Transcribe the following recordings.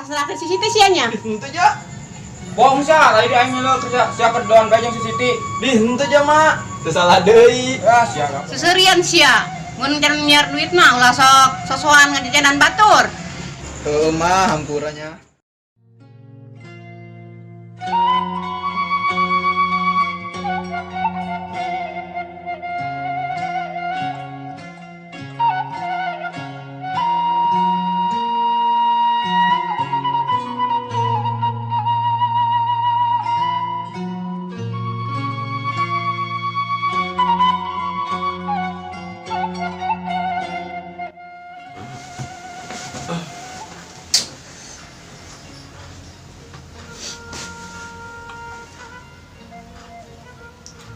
Kaserahkeun si Siti sia nya. Henteu ja. Bohong sia, tadi aing ngilu kerja sia kerdoan bae jeung si Siti. Di henteu ja, Mak. Teu salah deui. Ah, sia. Seserian sia. Mun can nyiar duit mah ulah sok sosoan ngajajanan batur. Heueuh mah hampuranya.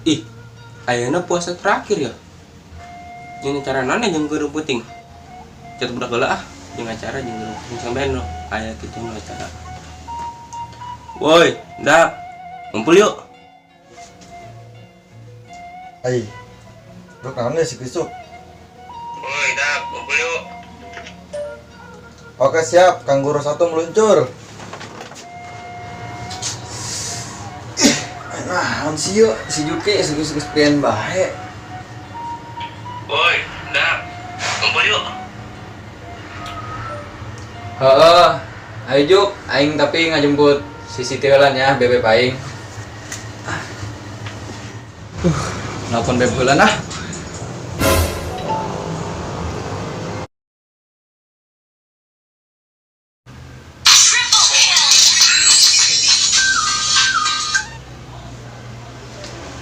Ih, ayeuna puasa terakhir ya. Jeung acara naon jeung geureung peuting. Cat budak heula ah, jeung acara jeung geureung peuting sampean lo. Aya kitu nu acara. Woi, dak. Ngumpul yuk. Ai. Dok naon si Krisuk? Woi, dak, ngumpul yuk. Oke siap, Kangguru 1 meluncur. Nah, si yuk, si Juki segus-segus pian bae. Woi, dak. Ngumpul yuk. Heeh. Ayo Juk, aing tapi ngajemput si Siti heula nya, bebek aing. Nelpon beb heula nah.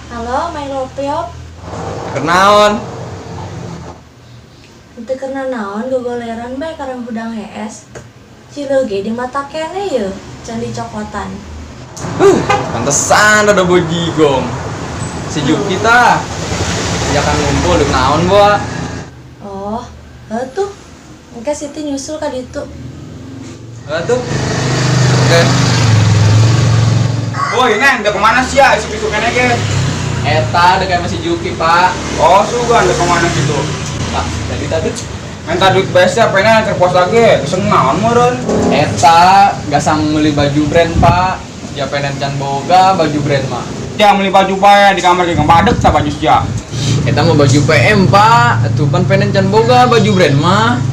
Halo, my Lopiop. Kenaon? Henteu keur naon gogoleran bae karang hudang hees. Cileu ge di mata kene yeuh, can dicokotan. Pantesan ada bojigong. Si Juki tah. Ajakan ngumpul deuk naon boa. Oh, heuh tuh. Engke Siti nyusul ka ditu. Heuh tuh. Oke. Woi, Neng, udah kemana sih ya? Isuk-isuk kene ge. Eta deuk sama si Juki, Pak. Oh, sugan udah kemana gitu. Pak, jadi tadi Minta duit bae sia pengen keur puasa ge, geus naon meureun. eta gasang meuli baju brand, Pak. Ya pengen can boga baju brand mah. Dia beli baju bae di kamar ge ngebadek tah baju sia. Eta mah baju PM, Pak. Atuh pan pengen can boga baju brand mah.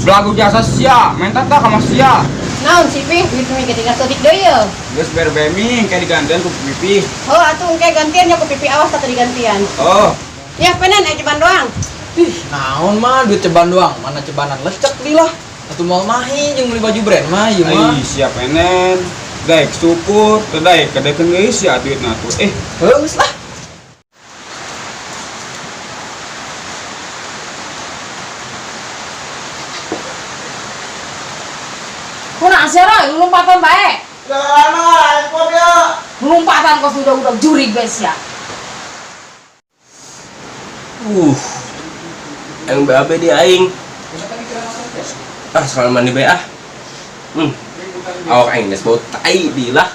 Belagu jasa sia, minta tah ka sia. Naon sih Pih, duit mi ketinggal seutik deui yeuh. Geus ber bemi engke digantian ku pipi. Oh, atuh engke gantian nya ku pipi awas tah digantian. Oh, Ya penen aya ceban doang. Ih, naon mah duit ceban doang. Mana cebanan lecek di lah. Atuh moal mahi jeung beli baju brand mah ieu mah. ai sia penen. Daek syukur, teu daek kadekeun geus sia duitna tuh. Eh, Heuh geus lah. Kunaon sia Roy, lompatan bae. Lompatan kos udah-udah jurig bae sia. Aing BAB di aing. Ah, sekali mandi bae ah. Awak aing geus bau tai di lah.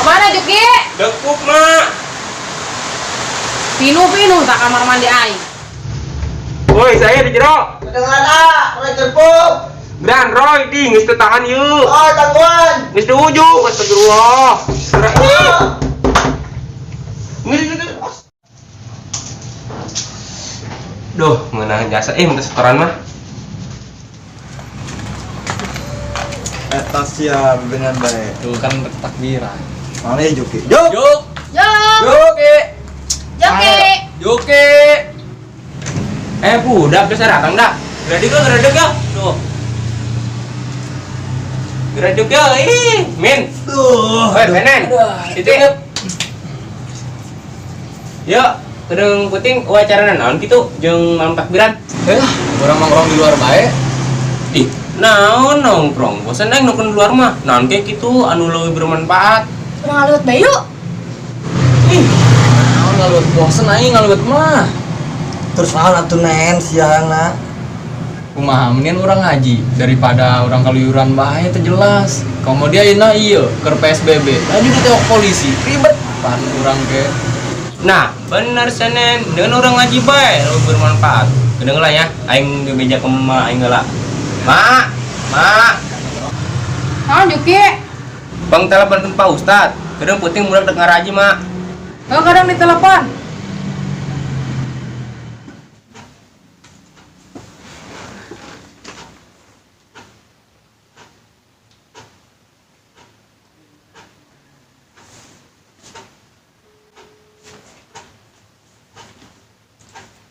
Kemana Juki? Dekuk, Mak. Pinu-pinu tak kamar mandi aing. Woi, saya di jero. Kedengeran ah, Roy kerpuk. Gran Roy di geus teu tahan yeuh. Oh, tangguhan. Geus di ujung, astagfirullah. Geus geus. Duh, ngeunah jasa minta setoran mah. Eta sia bebenan bae. Tuh kan takbiran. Mana ya Juki? Juk. Juk, Jok. Juki, Joki. Juki. Eh, budak geus datang dah. Geredeg ge, geredeg ge. Tuh. Geredeg ge, ih, Min. Duh. Woi, Penen. Itu. Yuk, kedeng puting wacara naon kitu jeung malam takbiran. Eh, urang nongkrong di luar bae. Ih, naon nongkrong? Bosan aing nongkrong di luar mah. Naon kayak gitu anu leuwih bermanfaat. Urang ngaluut bae yuk. Ih, Naon ngaluut bosen aing ngaluut mah. Terus naon atuh nen siangna? Kumaha mendingan urang ngaji daripada urang keluyuran bae teu jelas. Komo dia ayeuna ieu keur PSBB. Laju ditewak polisi, ribet pan urang ge. Nah, bener Senen, dengan orang ngaji bae lebih bermanfaat. Kedengeran lah ya, aing gebeja ke emak aing heula. Mak, Mak. Naon Juki? Bang teleponkeun Pak Ustad. Kadang penting budak dek ngaraji, Mak. Oh, kadang ditelepon.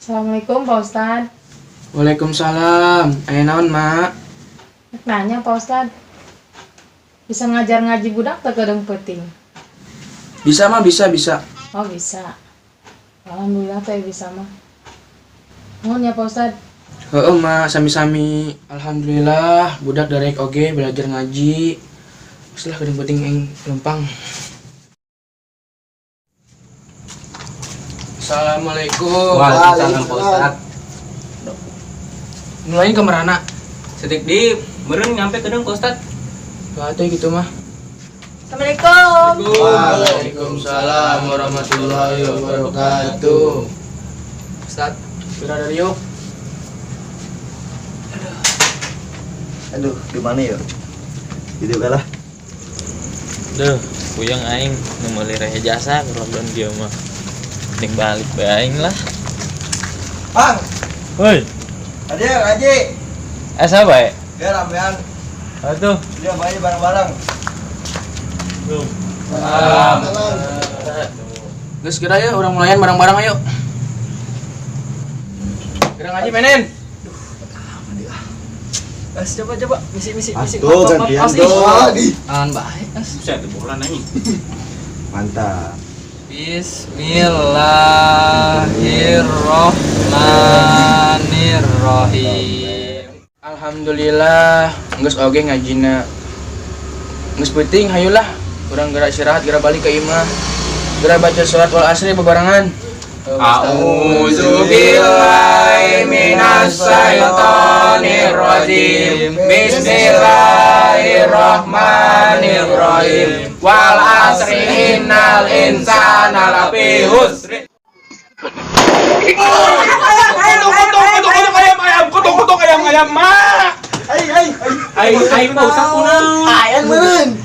Assalamualaikum Pak Ustad. Waalaikumsalam. Aya naon, Mak? Nanya Pak Ustad. Bisa ngajar ngaji budak teu kedeung peuting? Bisa, Mak, bisa, bisa. Oh, bisa. Alhamdulillah teh bisa mah. Nuhun ya Pak Ustad. Heeh, Mak, sami-sami. Alhamdulillah budak darek oge belajar ngaji. Geus lah kedeung peuting aing lempang. Assalamualaikum. Waalaikumsalam Pak Ustad. Nu lain ka marana? Sedik di meureun nyampe kedeung Pak Ustad. Lah teh gitu mah. Assalamualaikum. Waalaikumsalam warahmatullahi wabarakatuh. Ustad, kira dari yuk. Aduh, di mana ya? Gitu kalah. Duh, puyeng aing nu meuli rehe jasa keur lockdown kieu mah. Mending balik bae aing lah. Bang. Woi. Aja ngaji. Siapa ya? Ya ramean. Atuh. Dia bae bareng-bareng. Salam. Geus geura ya urang mulayan bareng-bareng ayo. Geura ngaji menen. As coba coba misi misi misi. Tuh gantian tuh. An bae as. Buset, bola anjing. Mantap. Bismillahirrohmanirrohim. Alhamdulillah, geus oge ngajina. Geus peuting hayulah, urang geura istirahat geura balik ke imah. Geura baca surat wal asri bebarengan. A'udzu billahi minasyaitonir rajim. Bismillahirrahmanirrahim. Wal asri innal insana lafi khusr. Kutung ayam, kutung ayam ayam, Mak. Ai ai Aing aing Pak Ustad kunaon? Ayam meureun.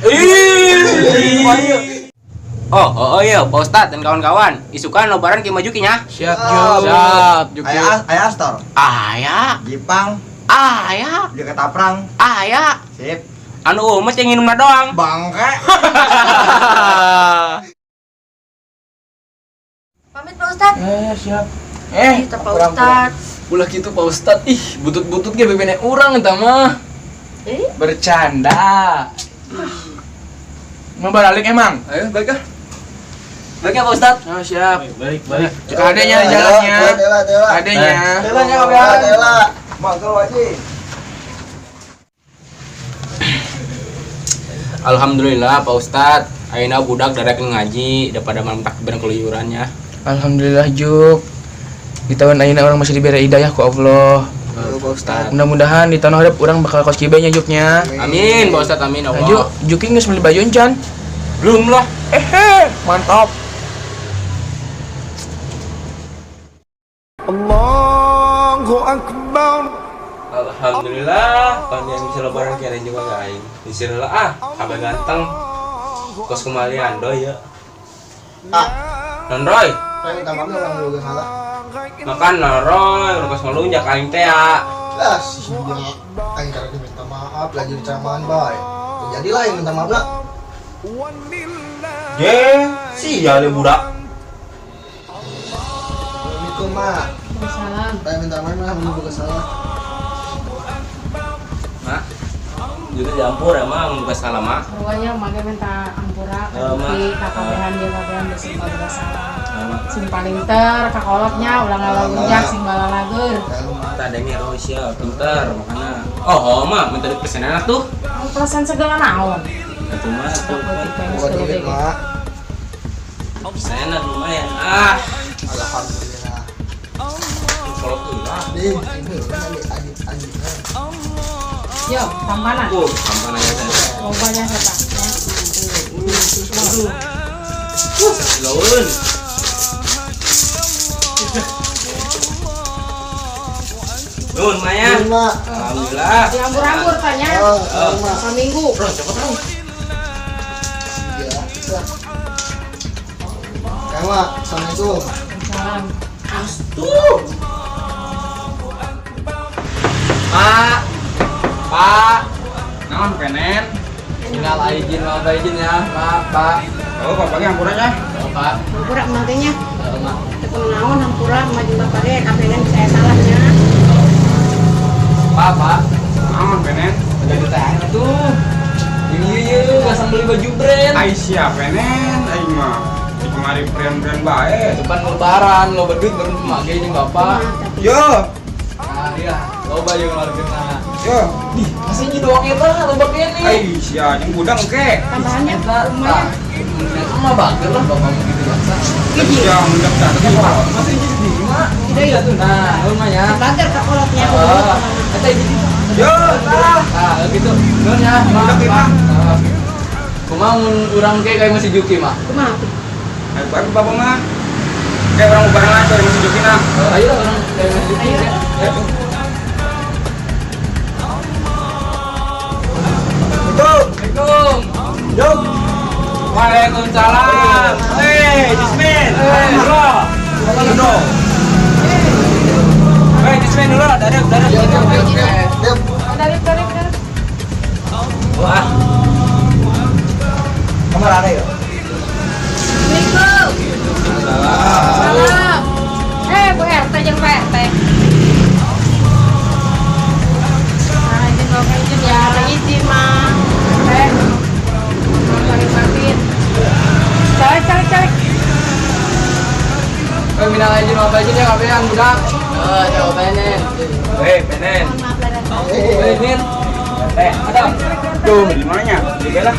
Oh, oh, oh iya, Pak Ustad dan kawan-kawan, isukan lebaran ki maju nya. Siap, Juk. Siap, Juki. Aya aya Astor. Aya, Jipang, aya, Jakarta Prang. Aya. Sip. Anu mah ceng minumna doang. Bangke. Pamit Pak Ustad. Siap. Ih, teu Pak Ustad. Ulah kitu Pak Ustad. Ih, butut-butut ge bebene urang eta mah. Bercanda. Mau balik emang? Ayo, balik ah. Balik ya Pak Ustad. Oh, siap. Balik, balik. Adanya jalannya. Tela tela. Adanya. Telanya kabehan. Tela. Mangkel wajib. Alhamdulillah Pak Ustad, ayeuna budak darek ngaji daripada malam takbir keluyurannya. Alhamdulillah Juk. Di tahun ayeuna orang masih diberi hidayah ku Allah. Pak Ustad. Mudah-mudahan di tahun hareup urang bakal kos kieu nya Juknya. Amin Pak Ustad, amin Nah, Allah. Juk, Juki geus meuli baju encan? Belum lah. Ehe, mantap. Alhamdulillah, tahun yang bisa lebaran kira juga gak aing. Disir lah ah, kabeh ganteng. Kos kemalian doi ya. Ah, Non Roy, saya minta maaf orang lu salah. makan non Roy, urang kos ngelunjak aing teh ya. Lah, si dia aing karena minta maaf lagi ceramahan bae. Jadilah yang minta maaf lah. Ye, sia le budak. Assalamualaikum, Mak. Waalaikumsalam. Saya minta maaf lah menunggu salah. Mak, juga diampur emang bukan salah mak. Pokoknya make minta ampura ka Eh, Mak. Juki, ka kabehan dia kabehan geus boga salah. Mak. Sing paling ter kakolotnya ulah ngalunjak sing balalager. Tadi nih Roy sia pinter makanya. Oh, oh mak, minta duit pesenan tuh. Pesan segala naon. Atuh mah tuh. Bukan duit, Mak. Pesenan lumayan. Ah, Alhamdulillah. kalau tuh lah. Nih, ini adik adik. Yo, tampanan. Tampanan aja saya. Lobanya siapa? Laun. Nuhun Maya. Nuhun, Mak. Alhamdulillah. Diambur-ambur tanya. Oh, Mak. Saminggu. Bro, cepet dong. Ya, bisa. Kayak, Mak. Assalamualaikum. Salam. Astuh. Pak. Pak. Naon penen? Minal aijin wal faizin ya, Pak, Pak. Oh, bapaknya hampura ya. Oh, Pak. Hampura mah teh nya. Oh, Mak. Teu kunaon hampura mah jeung bapak ge kapenan saya salahnya. Pak, Pak. Naon penen? Udah ditanya tuh. Yang ieu ieu gasang beli baju brand. Ai sia penen aing mah. Di kemari brand-brand bae. Depan lebaran lo duit baru make jeung bapak. Yo. Nah, iya, loba jeung wargana. Yo. Dih, masa ini doang eta loba kene. Ai sia jeung budang ke. Tambahannya lumayan. Eta mah bager lah bapak mau gitu biasa. Sia mendak tadi. Masa ini di mah? Iya tuh. Nah, lumayan. Bager ka kolotnya. Eta hiji. Yo, tah. Nah, gitu. Nuhun ya, Pak. Budak Kumaha mun urang ke kayak masih Juki mah? Kumaha? Ayo bae bapak mah. Kayak orang bareng aja masih Juki nah. Ayo lah orang kayak masih Juki. Ayo. Assalamualaikum. Yo. Waalaikumsalam. Hei, Jismin. Bro. Bro. Hei, Jismin dulu. Dari. Dari. Wah. Kamar ada ya? Assalamualaikum. Salam. Bu RT jeung Pak RT. Nah, izin bapak izin ya. Izin, Mak. Maafin. Calik. Minal aijin wal faizin ya kabehan budak. Coba penen. Penen. Min. Teh, ada. Tuh, di mananya? Di lah.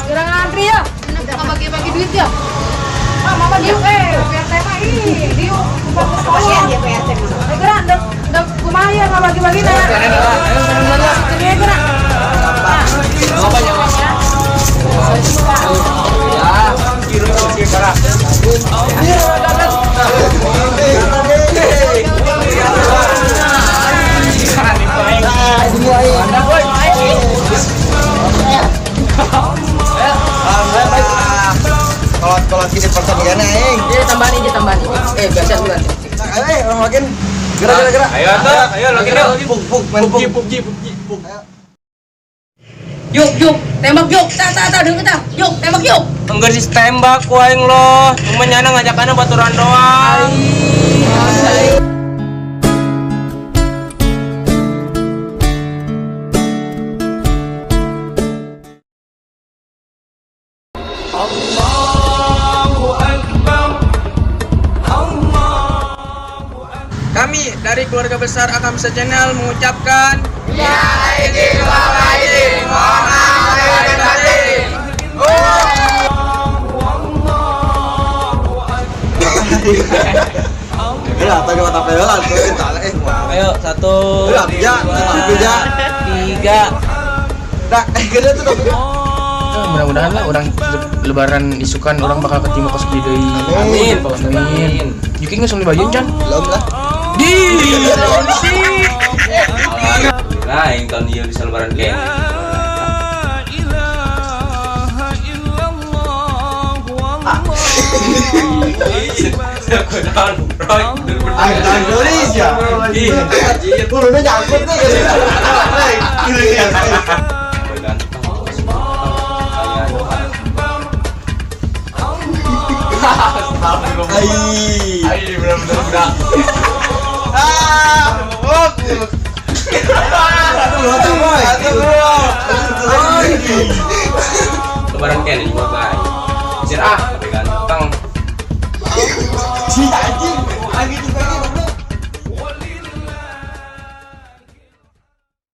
Sekarang ngantri ya. Udah bagi-bagi duit ya. Pak, mama diuk PRT mah ih, diuk kumpul ke sekolah. Kasihan dia PRT mah. Gerak, ndek kumaha ya ngabagi-bagi na. Jadi gerak. Apa ya, Mas? Ya, kira kira. Kalau gini pertandingan aing. Iya, tambahan aja, tambahan. Biasa bulan. Ayo, orang login. Gerak. Ayo tuh, ayo login yuk. Puk, main puk. Puk. Yuk, tembak yuk. Tak, deung tah. Yuk, tembak yuk. Enggak sih tembak ku aing loh. Cuma nyana ngajakannya baturan doang. Kami dari keluarga besar Akamsa Channel mengucapkan Ya aijin wal faizin, mohon maaf lahir dan batin. Ayo, 1 2 3. Nah, gede tuh tapi. Mudah-mudahan lah orang lebaran isukan orang bakal ketemu kos kieu deui. Amin. Amin. Yuki geus meuli baju can? Belum lah. Di. Alhamdulillah, yang tahun ieu bisa lebaran kene. Indonesia. Bulunya nyangkut nih. Ai, bener-bener budak. Lebaran kene juga.